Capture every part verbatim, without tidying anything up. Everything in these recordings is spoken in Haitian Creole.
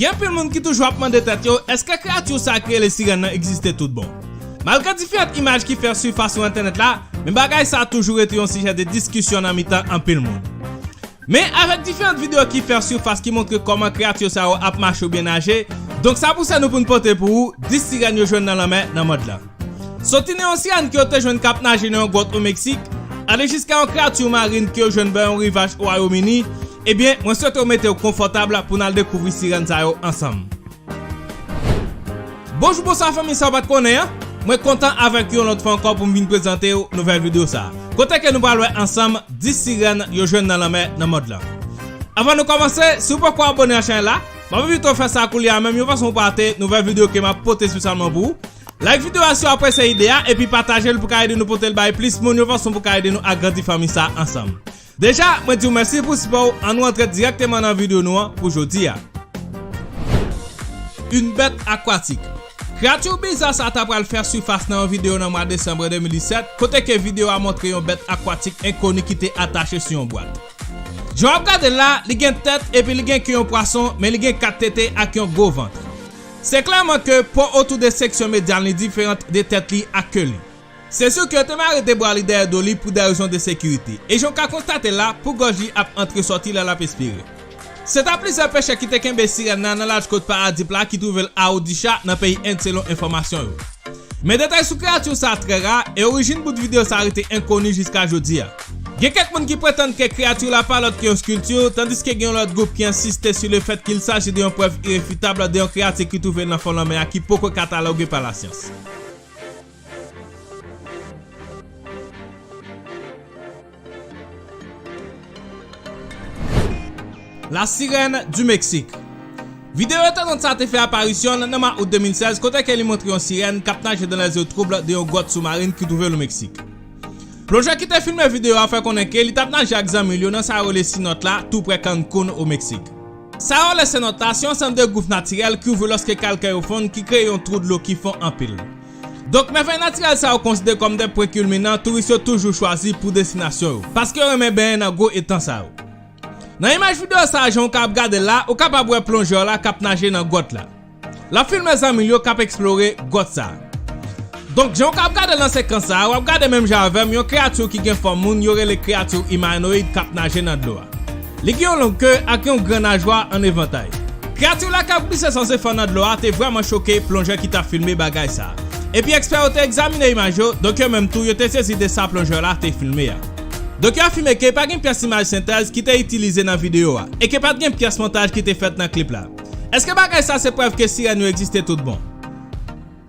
Gen anpil moun ki toujou ap mande tèt yo, èske kreyati sa ki rele sirèn nan egziste tout bon? Malgre diferan imaj ki fè sifas sou entènèt la, men bagay sa toujou rete yon sijè de diskisyon nan mitan anpil moun. Men avèk diferan videyo ki fè sifas ki montre kòman kreyati sa yo ap mache oubyen naje, donk sa pouse nou pou n pote pou ou dis sirèn yo jwenn nan lanmè nan mond lan. Soti nan yon sirèn ke yo te jwenn k ap naje nan yon gwòt o Meksik, ale jiska yon kreyati marin ke yo jwenn bò yon rivaj o Wayòm Ini, ebyen, mwen swete w mete w konfòtab pou n al dekouvri sirèn sa yo ansanm. Bonjou, bonswa fanmi sa w pa t konnen an. Mwen kontan avèk yon lòt fwa ankò pou m vin prezante w nouvèl videyo sa a. Kote ke nou pral wè ansanm dis sirèn yo jwenn nan lanmè nan mond lan. Anvan nou kòmanse, si w poko abòne a chanèl la, m ap envite w fè sa koulye a menm yon fason pou w pa rate nouvèl videyo ke m ap pote espesyalman pou ou. Like videyo a si w apresye ide a, epi pataje l pou ka ede nou pote l bay plis moun yon fason pou ka ede nou agrandi fanmi sa ansanm. Deja, mwen di w mèsi pou sipò w, ann nou antre dirèkteman nan videyo nou an pou jodi a. Une bête aquatique. Kreyati biza sa ta pral fè sifas nan yon videyo nan mwa desanm de mil disèt, kote ke videyo a montre yon bèt akwatik enkoni ki te atache sou yon bwat. Jan w ap gade l la, li gen tèt epi li gen ke yon pwason, men li gen kat tete ak yon gwo vant. Se klèman ke po otou de seksyon medyal li diferan de tèt li ak ke li. Se si ke yo te mare de bra li dèyè do li pou de rezon de sekirite, e jan w ka konstate la, pou gòj li ap antre sòti lè l ap espire. Se ta plizyè pechè ki te kenbe sirèn nan nan laj kot Paradip la ki twouve l Aodicha nan peyi End selon enfòmasyon yo. Men detay sou kreyati sa trè ra, e orijin bout videyo sa rete enkoni jiska jodi a. Gen kèk moun ki pretann ke kreyati la pa lòt ke yon skilti, tandiske gen yon lòt gwoup ki ensiste sou lefèt ke il saji de yon prèv irefitab de yon kreyati ki twouve nan fon lanmè a ki poko kataloge pa lasyans. La Sirène du Mexique. Videyo etonant sa te fè aparisyon l nan mwa out de mil sèz, kote ke li montre yon sirèn k ap naje dans les eaux troubles de yon gwòt soumarin ki twouve l o Meksik. Plonjè ki te filme videyo a fè konnen ke li t ap naje ak zanmi l yo nan sa yo rele sinòt la, tou prè Cancun o Meksik. Sa yo rele sinòt la se yon ansanm de gouf natirèl ki ouvri lòske kalkè yo fonn ki kreye yon twou dlo ki fon anpil. Donk, mèvèy natirèl sa yo konsidere kòm de pwen kilminan touris yo toujou chwazi pou destinasyon yo, paske yo renmen benyen nan gwo etan sa yo. Nan imaj videyo sa a, jan w ka ap gade l la, ou kapab wè plonjè la k ap naje nan gwòt la. L ap filme zanmi l yo k ap eksplore gwòt sa a. Donk, jan w ka ap gade l nan sekans sa a, w ap gade menm jan avè m yon kreyati ki gen fòm moun yo rele kreyati imanoyid k ap naje nan dlo a. Li gen yon long ke ak yon gran najwa an evantay. Kreyati la k ap glise san efò nan dlo a te vrèman choke plonjè ki t ap filme bagay sa a. Epi ekspè yo te egzamine imaj yo, donk yo menm tou yo te sezi de sa plonjè la te filme a. Donk yo afime ke pa gen pyès imaj sentèz ki te itilize nan videyo a, e ke pa t gen pyès montaj ki te fèt nan klip la. Èske bagay sa se prèv ke sirèn yo egziste tout bon?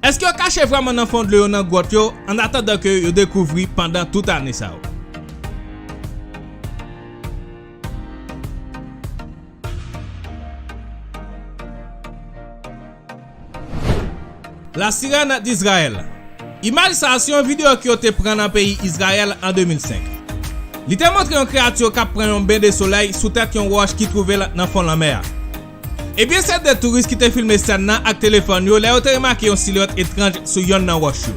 Èske yo kache vrèman nan fon dlo yo nan gwòt yo, an atandan ke yo dekouvri pandan tout ane sa yo? La Sirène d'Israël. Imaj sa a se yon videyo ke yo te pran nan peyi Izrayèl an de mil senk. Li te montre yon kreyati k ap pran yon ben de solèy sou tèt yon wòch ki twouve l nan fon lanmè a. Ebyen, se de touris ki te filme sèn nan ak telefòn yo lè yo te remake yon silwèt etranj sou yonn nan wòch yo.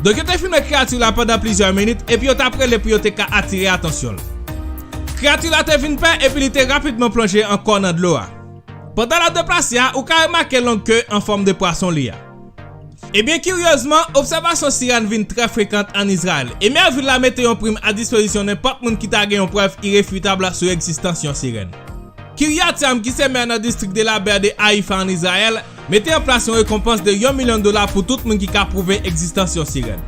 Donk, yo te filme kreyati la pandan plizyè minit epi yo t ap rele pou yo te ka atire atansyon l. Kreyati la te vin pè epi li te rapidman plonje ankò nan dlo a. Pandan l ap deplase a, ou ka remake long ke an fòm de pwason li a. Ebyen, kiryezman, obsèvasyon sirèn vin trè frekant ann Izrayèl, e mè vil la mete yon prim a dispozisyon nenpòt moun ki ta gen yon prèv irefitab sou egzistans yon sirèn. Kiryat Yam, ki se mè nan distrik de la bè de Haifa ann Izrayèl, mete an plas yon rekonpans de yon milyon dola pou tout moun ki ka pwouve egzistans yon sirèn.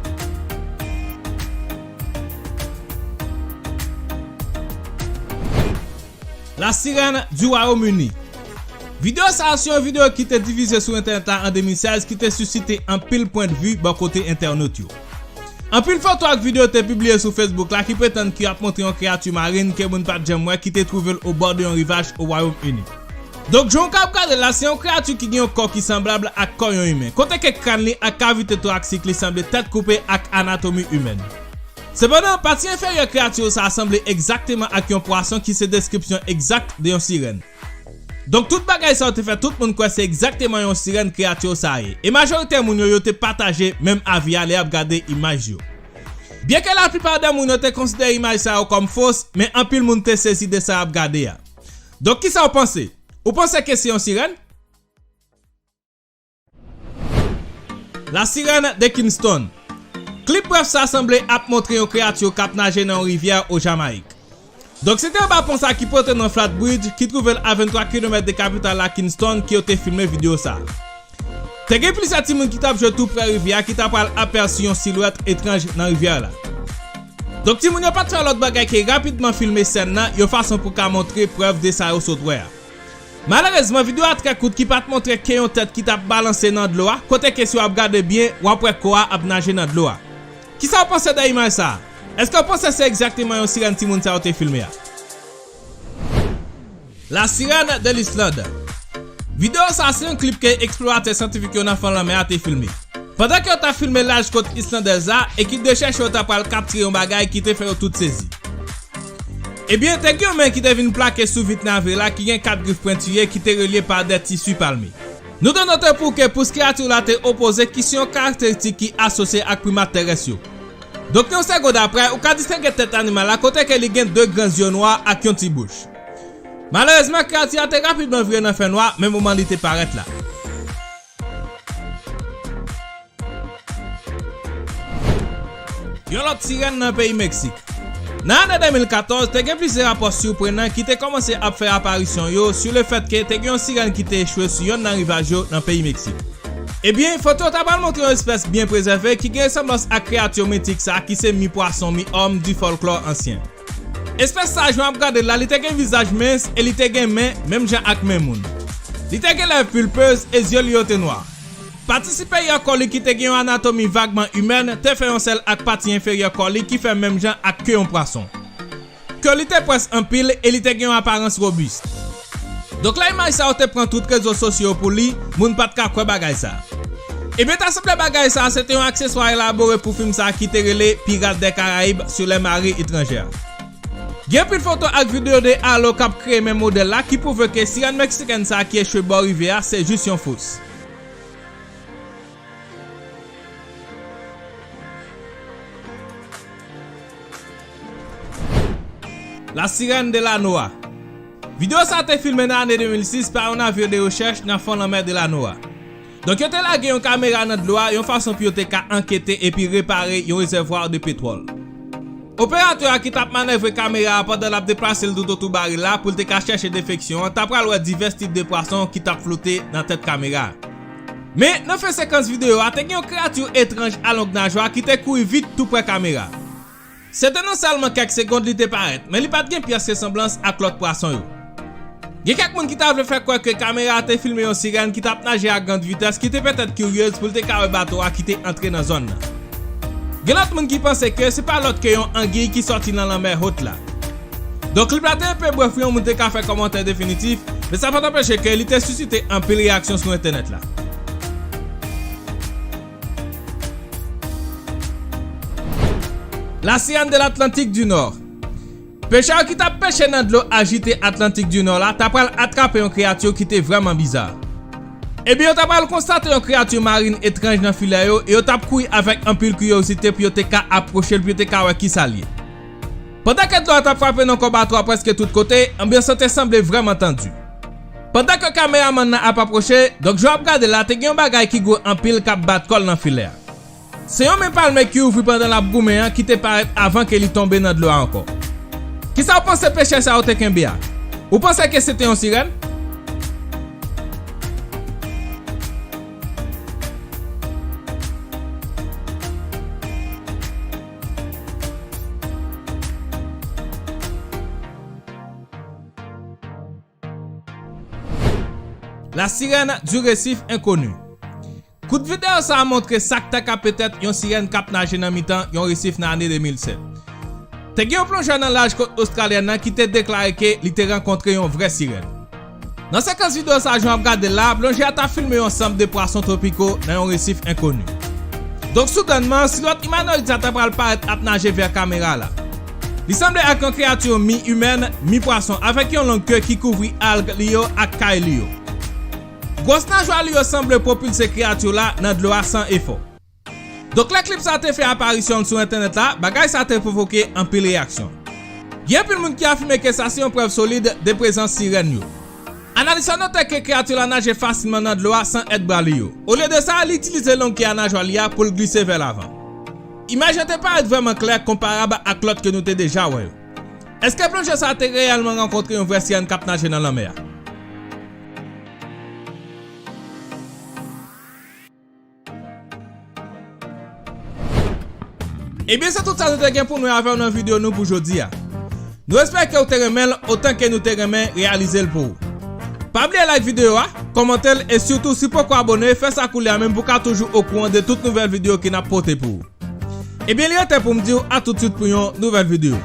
La Sirène du Royaume-Uni. Videyo sa a se yon videyo ki te divize sou entènèt la an de mil sèz ki te sisite anpil pwendvi bò kote entènot yo. Anpil foto ak videyo te pibliye sou Facebook la ki pretann ke y ap montre yon kreyati marin ke moun pa t janm wè ki te twouve l obò de yon rivaj o Wayòm Ini. Donk, jan w ka ap gade la, se yon kreyati ki gen yon kò ki sanblab ak kò yon imen, kote ke kràn li ak kavite toraksik li sanble tèt koupe ak anatomi imèn. Sepandan, pati enferyè kreyati sa a sanble egzakteman ak yon pwason ki se deskripsyon egzak de yon sirèn. Donk, tout bagay sa yo te fè tout moun kwè se egzakteman yon sirèn kreyati sa a ye. E majorite moun yo, yo te pataje menm avi a lè y ap gade imaj yo. Byenke laplipa de moun yo te konsidere imaj sa yo kòm fos, men anpil moun te sezi de sa y ap gade a. Donk, kisa w panse? Ou panse ke se yon sirèn? La Sirène de Kingston. Klip brèf sa sanble ap montre yon kreyati k ap naje nan yon rivyè o Jamayik. Donk, se te anba pon sa ki pote non Flat Bridge, ki twouve l a venntwa kilomèt de kapital la, Kingston, ke yo te filme videyo sa. Te gen plizyè timoun ki t ap jwe tou prè rivyè a ki ta pral apèsi yon silwèt etranj nan rivyè la. Donk, timoun yo pa t fè lòt bagay ke rapidman filme sèn nan, yon fason pou ka montre prèv de sa yo sot wè a. Malerezman, videyo a trè kout ki pa t montre ke yon tèt ki t ap balanse nan dlo a, kote ke si w ap gade byen, w ap wè kò a ap naje nan dlo a. Kisa w panse de imaj sa a? Èske w panse se egzakteman yon sirèn timoun sa yo te filme a? La Sirène de l'Islande. Videyo sa a se yon klip ke eksploratè syantifik yo nan fon lanmè a te filme. Pandan ke yo t ap filme laj kot islandèz la, ekip de chèchè yo ta pral kaptire yon bagay ki te fè yo tout sezi. Ebyen, te gen yon men ki te vin plake sou vit navir la ki gen kat grif pwentiye ki te relye pa de tisi palme. Nou dwe note pou ke pous kreyati la te opoze ki se yon karakteristik ki asosye ak primat terès yo. Donk, yon segond apre, ou ka distenge tèt animal la kote ke li gen de gran zye nwa ak yon ti bouch. Malerezman, kreyati a te rapidman vire nan fènwa, men moman li te parèt la. Yon lòt sirèn nan peyi Meksik. Nan ane de mil katòz, te gen plizyè rapò siprenan ki te kòmanse ap fè aparisyon yo sou lefèt ke te gen yon sirèn ki te echwe sou yonn nan rivaj yo nan peyi Meksik. Ebyen, foto yo ta pral montre yon espès byen prezève ki gen resanblans ak kreyati mitik sa ki se mi pwason, mi òm di fòlklò ansyen. Espès sa, jan w ap gade l la, li te gen vizaj mens e li te gen men, menm jan ak men moun. Li te gen lèv pulpez e zye li yo te nwa. Pati siperyè kò li ki te gen yon anatomi vagman imèn te fè yon sèl ak pati enferyè kò li ki fè menm jan ak ke yon pwason. Ke li te pwès anpil e li te gen yon aparans robis. Donk, lè imaj sa yo te pran tout rezo sosyo yo pou li, moun pa t ka kwè bagay sa. Ebyen, ta sanble bagay sa se te yon akseswa elabore pou fim sa ki te rele Pirates des Caraïbes sur les mers étrangères. Gen anpil foto ak videyo de Halo k ap kreye menm modèl la ki pwouve ke sirèn meksikèn sa ki echwe bò rivyè a se jis yon fos. La Sirène de la Noa. Videyo sa te filme nan ane de mil sis pa yon navyo de rechèch nan fon lanmè de la Noa. Donk, yo te lage yon kamera nan dlo a yon fason pou yo te ka ankete epi repare yon rezèvwa de petwòl. Operatè a ki t ap manèvre kamera a pandan l ap deplase l toutotou baril la pou l te ka chèche defeksyon an ta pral wè divès tip de pwason ki t ap flote nan tèt kamera a. Men, nan fen sekans videyo a, te gen yon kreyati etranj a long najwa ki te kouri vit tou prè kamera a. Se te nan sèlman kèk segond li te parèt, men li pa t gen pyès resanblans ak lòt pwason yo. Gen kèk moun ki ta vle fè kwè ke kamera a te filme yon sirèn ki t ap naje a grand vitès ki te petèt kiryez pou l te ka wè bato a ki te antre nan zòn nan. Gen lòt moun ki panse ke se pa lòt ke yon angiy ki sòti nan lanmè Hot la. Donk, klip la te enpe brèf wi, yon moun te ka fè kòmantè definitif, men sa pa t anpeche ke li te sisite anpil reyaksyon sou entènèt la. La Sirène de l'Atlantique du Nord. Pechè yo ki t ap peche nan dlo ajite Atlantik di Nò la ta pral atrape yon kreyati ki te vrèman biza. Ebyen, yo ta pral konstate yon kreyati marin etranj nan filè yo e yo t ap kouri avèk anpil kiryozite pou yo te ka apwoche l, pou yo te ka wè kisa l ye. Pandan ke dlo a t ap frape nan kò bato a prèske tout kote, anbyans lan te sanble vrèman tandi. Pandan ke kameramann nan ap apwoche, donk jan w ap gade la, te gen yon bagay ki gwo anpil k ap bat kò l nan filè a. Se yon men palme ki ouvri pandan l ap goumen an ki te parèt avan ke li tonbe nan dlo a ankò. Kisa w panse pechè sa yo te kenbe a? Ou panse ke se te yon sirèn? La sirène du récif inconnu. Kout videyo sa a montre sa k ta ka petèt yon sirèn k ap naje nan mitan yon resif nan ane de mil sèt. Te gen yon plonjè nan laj kot ostralyèn nan ki te deklare ke li te rankontre yon vrè sirèn. Nan sekans videyo sa a, jan w ap gade l la, plonjè a t ap filme yon sanm de pwason twopiko nan yon resif enkoni. Donk, soudènman, silwèt imanoyid sa ta pral parèt ap naje vè kamera la. Li sanble ak yon kreyati mi-imèn, mi-pwason, avèk yon long ke ki kouvri alg li yo ak kay li yo. Gwòs najwa li yo sanble pwopilse kreyati la nan dlo a san efò. Donk, lè klip sa te fè aparisyon l sou entènèt la, bagay sa te pwovoke anpil reyaksyon. Gen anpil moun ki afime ke sa se yon prèv solid de prezans sirèn yo. Analiz sa notè ke kreyati la naje fasilman nan dlo a san èd bra li yo. Olye de sa, li itilize long ke a najwa li a pou l glise vè lavan. Imaj lan te parèt vrèman klè konparab ak lòt ke nou te deja wè yo. Èske plonjè sa a te reyèlman rankontre yon vrè sirèn k ap naje nan lanmè a? Ebyen, se tout sa nou te gen pou nou avè w nan videyo nou pou jodi a. Nou espere ke w te renmen l otan ke nou te renmen reyalize l pou ou. Pa bliye like videyo a, kòmante l e sitou si w poko abòne, fè sa koulye a menm pou w ka toujou okouran de tout nouvèl videyo ke n ap pote pou ou. Ebyen, li rete pou m di w a toutswit pou yon nouvèl videyo.